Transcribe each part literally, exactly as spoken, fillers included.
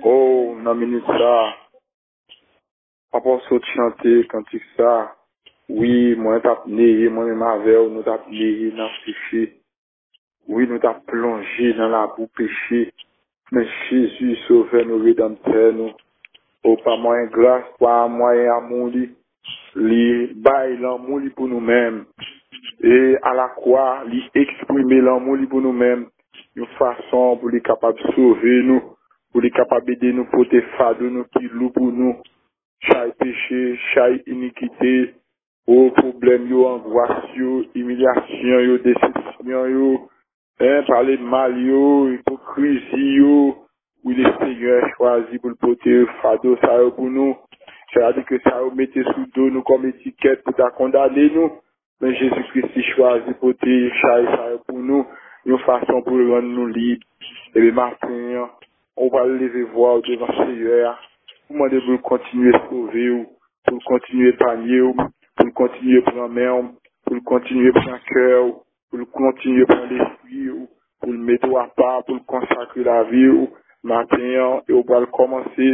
Oh, nan minit sa, papa w sot chante kantik sa. Wi, mwen t ap neye, mwen menm avè w, nou t ap neye nan peche. Wi, nou t ap plonje nan labou peche. Men Jezi, Sovè nou, Redanmtè nou, o pa mwayen gras, pa mwayen amou li, li bay lanmou li pou nou menm. E alakwa, li eksprime lanmou li pou nou menm, yon fason pou li kapab sove nou, pou li kapab ede nou pote fado nou ki lou pou nou, chay peche, chay inikite, o pwoblèm yo, angwas yo, imilyasyon yo, desepsyon yo, en, pale mal yo, ipokrizi yo. Wi, Lesenyè chwazi pou l pote fado sa yo pou nou. Sètadi ke sa yo mete sou do nou kòm etikèt pou ta kondane nou. Men Jezi Kris li chwazi pote chay sa yo pou nou, yon fason pou l rann nou lib. Ebyen, maten an, ou pral leve vwa w devan Seyè a, pou mande pou l kontinye sove w, pou l kontinye epanye w, pou l kontinye pran men w, pou l kontinye pran kè w, pou l kontinye pran lespri w, pou l mete w apa, pou l konsakre lavi w maten an, e w pral kòmanse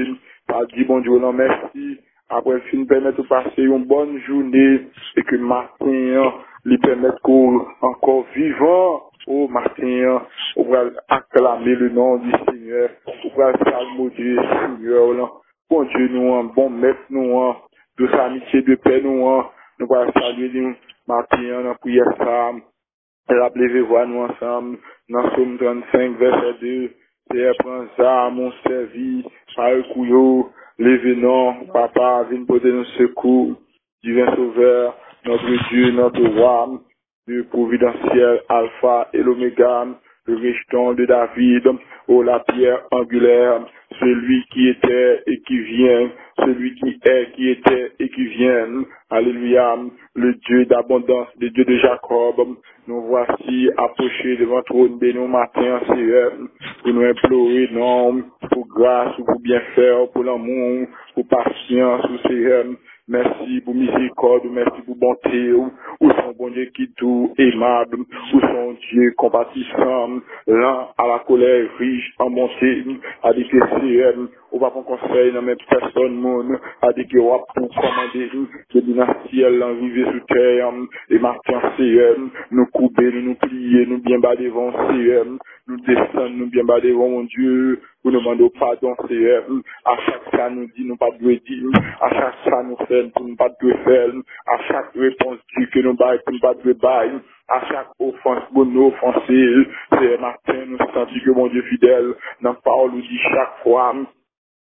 pa di Bondye w lan mèsi, apre l fin pèmèt ou pase yon bòn jounen, e ke maten an, li pèmèt ke w ankò vivan, o maten an, ou pral aklame le non di Senyè, ou pral salmodye Senyè w lan, Bondye nou an, bon mèt nou an, dous amitye de pè nou an, nou pral salye li maten an nan priyè sa a. L ap leve vwa nou ansanm nan Sòm trannsenk, vèsè de. Seyè, pran zam ou sèvi, pa ekou yo, leve non, Papa, vin pote nou sekou. Divin Sovè, notre Dieu, notre Roi, Dieu providentiel, Alpha et l'Oméga, le rejeton de David, ô la pierre angulaire, celui qui était et qui vient, celui qui est, qui était et qui vient. Alléluia, le Dieu d'abondance, le Dieu de Jacob, nous voici approchés devant trône de nou maten an, Seyè, pou nou enplore non, pou gras ou, pou byenfè ou, pou lanmou ou, pou pasyans ou, Seyè. Mèsi pou mizerikòd ou, mèsi pou bonte ou. Ou se yon Bondye ki dou, emab. Ou se yon Dye konpatisan, lan a la kolè, rich an bonte. Adike, Seyè, ou pa pran konsèy nan men pèsòn moun. Adike, w ap pou kòmande depi nan syèl lan rive sou tè an. E maten, Seyè, nou koube nou, nou pliye nou byen ba devan w, Seyè. Nou desann nou byen ba devan w, Bondye, pou nou mande w padon, Seyè, a chak sa nou di nou pa t dwe di, a chak sa nou fè pou nou pa t dwe fè, a chak repons di ke nou bay pou nou pa t dwe bay, a chak ofans pou nou ofanse. Seyè, maten, nou santi ke Bondye fidèl nan pawòl ou di chak fwa.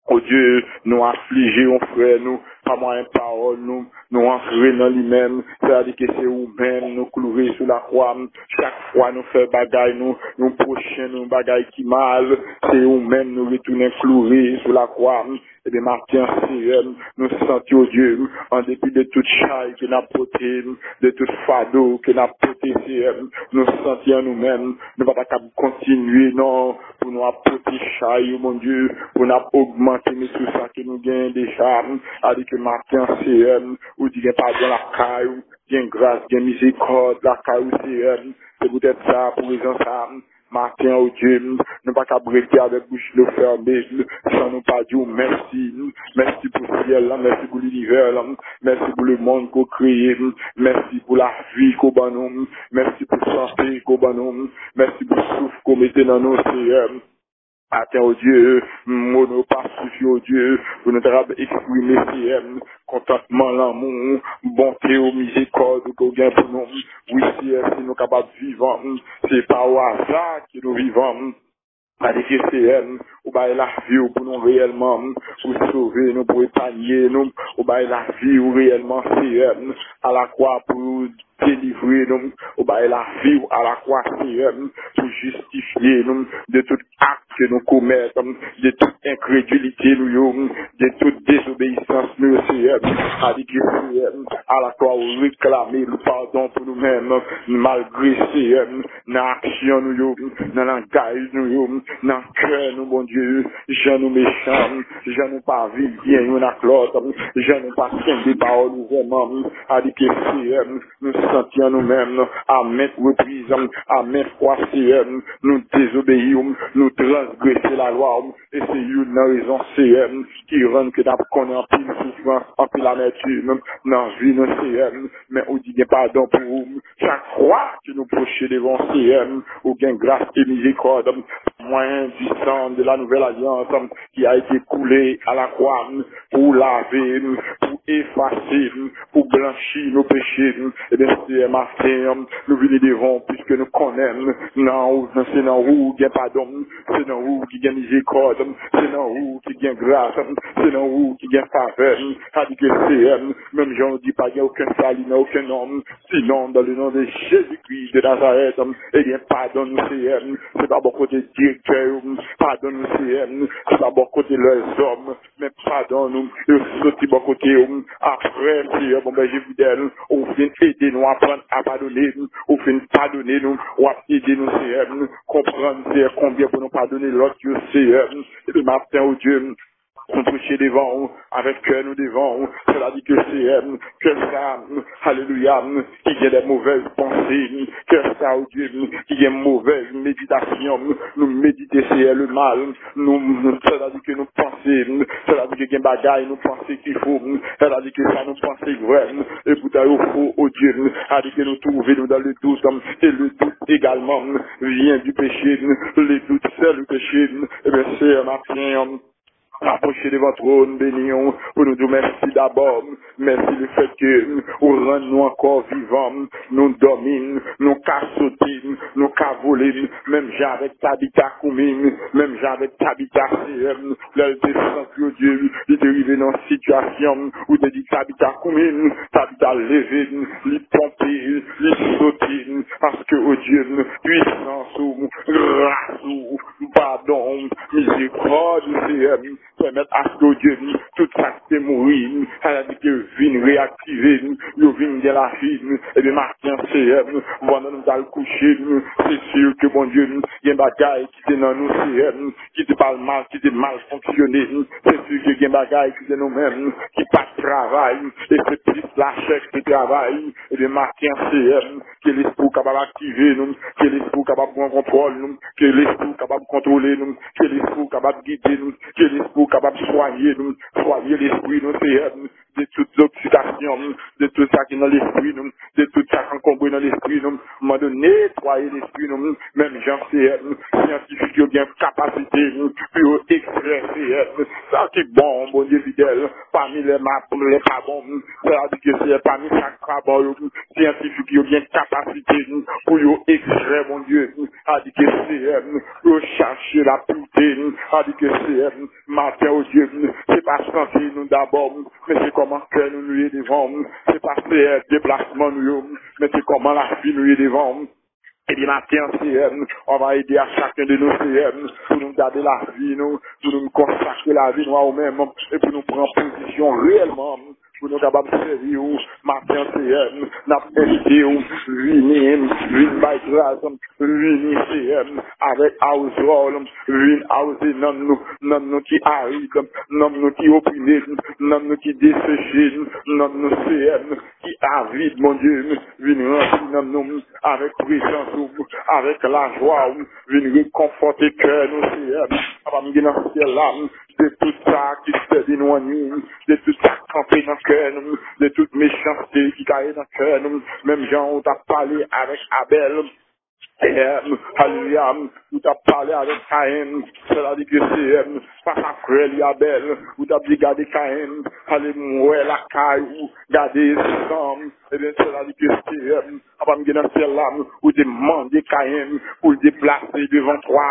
O Dye, nou aflije yon frè nou pa mwayen pawòl nou, nou antre nan li menm, sètadi ke se ou menm nou kloure sou lakwa. Chak fwa nou fè bagay nou, nou pwochen nou bagay ki mal, se ou menm nou retounen kloure sou lakwa. Ebyen, maten an, Seyè, nou santi, o Dye, an depi de tout chay ke n ap pote, de tout fado ke n ap pote, Seyè, nou santi an nou menm, nou pa ta kab kontinye, non, pou nou ap pote chay yo, Bondye, pou n ap ogmante met sou sa ke nou genyen deja. Adike maten an, Seyè, ou di gen padon lakay ou, gen gras, gen mizerikòd lakay ou, Seyè. Se poutèt sa, pou rezon sa, maten an, o Dye, nou pa kab rete avèk bouch nou fèmen, san nou pa di w mèsi. Mèsi pou syèl lan, mèsi pou linivè lan, mèsi pou lemonn ke w kreye, mèsi pou lavi ke w ban nou, mèsi pou sante ke w ban nou, mèsi pou souf ke w mete nan nou, Seyè. Maten, o Dye, mo nou pa sifi, o Dye, pou nou ta kab eksprime, Seyè, kontantman, lanmou, bonte w, mizerikòd ou ke w gen pou nou. Wi, Seyè, si nou kapab vivan, se pa o aza ke nou vivan. Adike, Seyè, ou bay lavi w pou nou reyèlman, ou sove nou, pou epanye nou, ou bay lavi w reyèlman, Seyè, alakwa pou delivre nou, ou bay lavi w alakwa, Seyè, pou jistifye nou de tout ak ke nou komèt, de tout enkredilite nou yo, de tout dezobeyisans nou yo, Seyè. Adike, Seyè, alakwa ou reklame l padon pou nou menm, malgre, Seyè, nan aksyon nou yo, nan langaj nou yo, nan kè nou, Bondye, jan nou mechan, jan nou pa viv byen youn ak lòt, jan nou pa kenbe pawòl ou vrèman, adike, Seyè, nou santi an nou menm, a ment repriz, a ment fwa, Seyè, nou dezobeyi w, nou transgrese lalwa w, e se youn nan rezon, Seyè m, ki rann ke n ap konnen anpil soufrans, anpil amètim nan vi nou, Seyè m. Men ou di gen padon pou ou. Chak fwa ke nou pwoche devan w, Seyè m, ou gen gras e mizerikòd, mwayen di san de la nouvèl alyans ki a ete koule a la kwa pou lave m, pou efase m, pou blanchi nou peche m. Ebyen, Seyè, maten an, nou vini devan w, piske nou konnen nan ou, se nan ou gen padon, se nan ou ki gen mizerikòd, se nan ou ki gen gras, se nan ou ki gen favè. Sa di ke, Seyè, menm jan w di pa gen okenn sali nan okenn nonm, sinon dans le nom de Jésus-Christ de Nazareth, ebyen, padon nou, Seyè, se pa bò kote direktè yo, padon nou, Seyè, se pa bò kote lèzòm, men padon nou, yo soti bò kote yo. Apre, Seyè, bon bèje fidèl, ou fin ede nou aprann a padone, ou fin padone nou, w ap ede nou, Seyè, konprann, Seyè, konbyen pou nou padone lòt yo, Seyè. Epi maten, o Dye, nou pwoche devan ou, avèk kè nou devan ou, sètadi ke, Seyè, kè sa, alelouya, ki gen de movèz panse, kè sa, o Dye, ki gen movèz meditasyon, nou medite, Seyè, le mal, nou, nou, sètadi ke nou panse, sètadi ke gen bagay nou panse ki fo, sètadi ke sa nou panse vrè, e poutan yo fo, o Dye, sètadi ke nou twouve nou dans le doute, et le doute également vient du péché, le doute c'est le péché, ebyen, Seyè, maten an, apwoche devan twòn beni w pou nou di w mèsi dabò. Mèsi lefètke ou rann nou ankò vivan. Nou dòmi, nou ka sote, nou ka vole, menm jan avèk Tabita Koumin, menm jan avèk Tabita, Seyè, lè l te santi, o Dye, li te rive nan yon sitiyasyon, ou te di Tabita Koumin, Tabita leve, li ponpe, li sote, paske, o Dye, pwisans ou, gras ou, padon, mizerikòd, Seyè, pèmèt aske, o Dye, tout sa ki te mouri, sa vle di ke vin reyaktive, yo vin gen lavi, ebyen, maten an, Seyè, pandan nou t al kouche, se si ke, Bondye, gen bagay ki te nan nou, Seyè, ki te pa mal, ki te mal fonksyone, se si ke gen bagay ki te nou menm, ki pa t travay, e se plis lachè ki te travay, ebyen, maten an, Seyè, ke Lespri w kapab aktive nou, ke Lespri w kapab pran kontwòl nou, ke Lespri w kapab kontwole nou, ke Lespri w kapab gide nou, ke Lespri w kapab swanye nou, swanye lespri nou, Seyè, de tout zobstikasyon, de tout sa ki nan lespri nou, de tout sa k ankonbre nan lespri nou. Mande w netwaye lespri nou, menm jan, Seyè, syantifik yo gen kapasite pou yo ekstrè, Seyè, sa ki bon, Bondye fidèl, pami lè ma-, lè pa bon, sètadi ke, Seyè, pami sa k pa bon yo, syantifik yo gen kapasite pou yo ekstrè, Bondye, sètadi ke, Seyè, pou yo chache lapirte, sètadi ke, Seyè, maten, o Dye, se pa sante nou dabò, men se kòman kè nou nou ye devan w, se pa, Seyè, deplasman nou yo, men se kòman lavi nou ye devan w. Ebyen, maten an, Seyè, on va ede a chakyen de nou, Seyè, pou nou gade lavi nou, pou nou konsakre lavi nou a ou menm, e pou nou pran pozisyon reyèlman, pou nou kapab sèvi w. Maten an, Seyè, n ap envite w, vini, vin bay gras, vini, Seyè, avèk awozwòl, vin awouze nanm nou, nanm nou ki arid, nanm nou ki oprime, nanm nou ki deseche, nanm nou, Seyè, ki avid, Bondye, vin ranpli nanm nou avèk prezans ou, avèk lajwa ou, vin rekonfòte kè nou, Seyè. Papa m ki nan syèl la, de tout sa ki fè de nou annui, de tout sa k kanpe nan kè nou, de tout mechanste ki gaye nan kè nou, menm jan ou t ap pale avèk Abèl, Em, alelouya, ou t ap pale avèk Kayen, sètadi ke Seyè, fas a frè li Abèl, ou t ap di, gade Kayen, ale m wè lakay ou, gade san, ebyen, sètadi ke Seyè, papa m ki nan syèl la, ou te mande Kayen pou l deplase devan twa,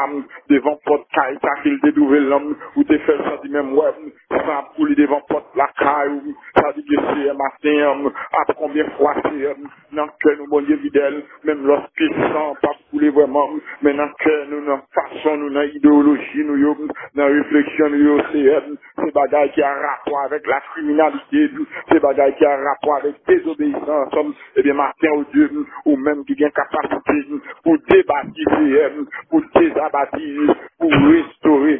devan pòt kay sa ke l te twouve l lan, ou te fè l santi menm wè, san ap koule devan pòt lakay ou, sètadi ke Seyè, maten an, ap konbyen fwa, Seyè, nan kè nou, Bondye fidèl, menm lòske san p ap koule vrèman, men nan kè nou, nan fason nou, nan ideyoloji nou yo, nan refleksyon nou yo, Seyè, se bagay ki a rapò avèk lakriminalite, se bagay ki a rapò avèk dezobeyisans, ebyen, maten, o Dye, ou menm ki gen kapasite pou debati, Seyè, pou dezabati, pou restore,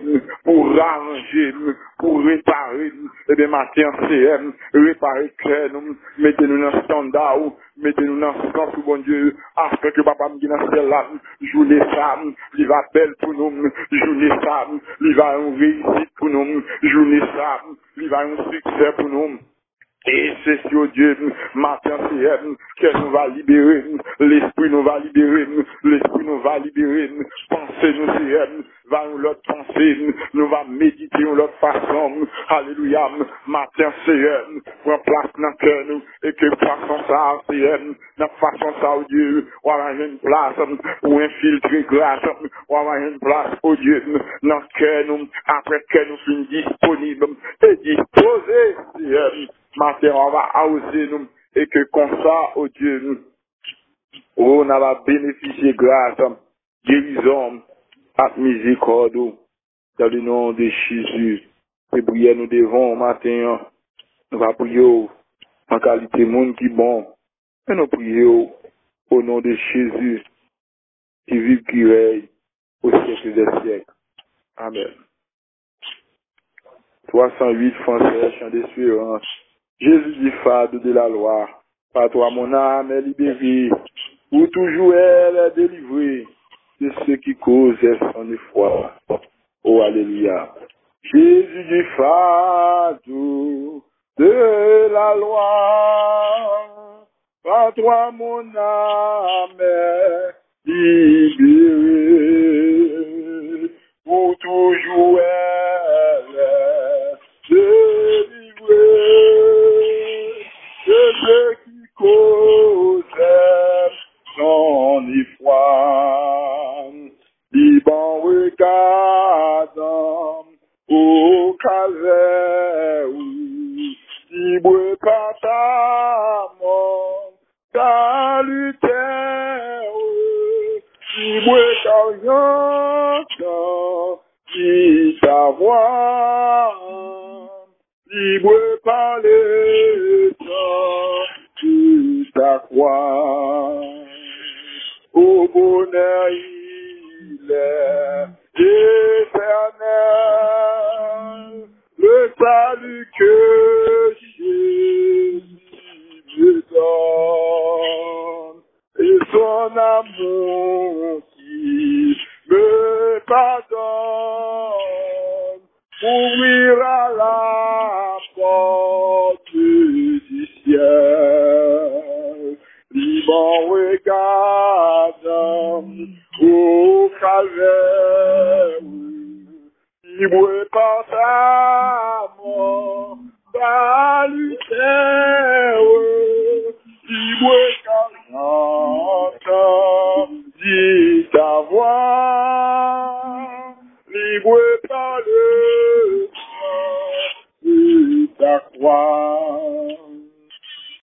pou raranje, pou repare, ebyen, maten an, Seyè, repare kè nou, mete nou nan estanda ou, mete nou nan sans ou, Bondye, afenke Papa m ki nan syèl la, Jounen sa, li va bèl pou nou. Jounen sa, li va yon reyisit pou nou. Jounen sa, li va yon siksè pou nou. E se si, o Dye, maten, Seyè, kè nou va libere, lespri nou va libere, lespri nou va libere, panse nou, Seyè, va yon lòt panse, nou va medite yon lòt fason. Alelouya, maten, Seyè, pran plas nan kè nou, e ke fason sa, Seyè, nan fason sa, o Dye, w a jwenn plas pou enfiltre gras, w a jwenn plas, o Dye, nan kè nou, apre kè nou fin disponib e dispoze, Seyè, maten, w a awoze nou, e ke konsa, o Dye, o, n a va benefisye gras, gerizon ak mizerikòd ou, dans le nom de Jésus. Se priyè nou devan w maten an. Nou pa priye w an kalite moun ki bon, men nou priye w o non de Jezi, ki viv, ki rèy o syèk dè syèk. Amèn. Twa san uit, Français, Chant d'Espérance. Jésus du fardeau de la loi, par toi mon âme est libérée. Pour toujours elle est délivrée de ce qui cause son effroi. Oh, alléluia. Jésus du fardeau de la loi, par toi mon âme est libérée. Pour toujours elle est délivrée de ce qui cause son effroi. Li ban regadan o kalvè, li bwè pa ta mò salitè, li bwè karyantan ki ta vwa, li bwè pa letan ki ta kwa. Au bonheur il est éternel, le salut que Jésus me donne, et son amour qui me pardonne ouvrira la porte du ciel. Li ban regadan o kalvè, li bwè pa ta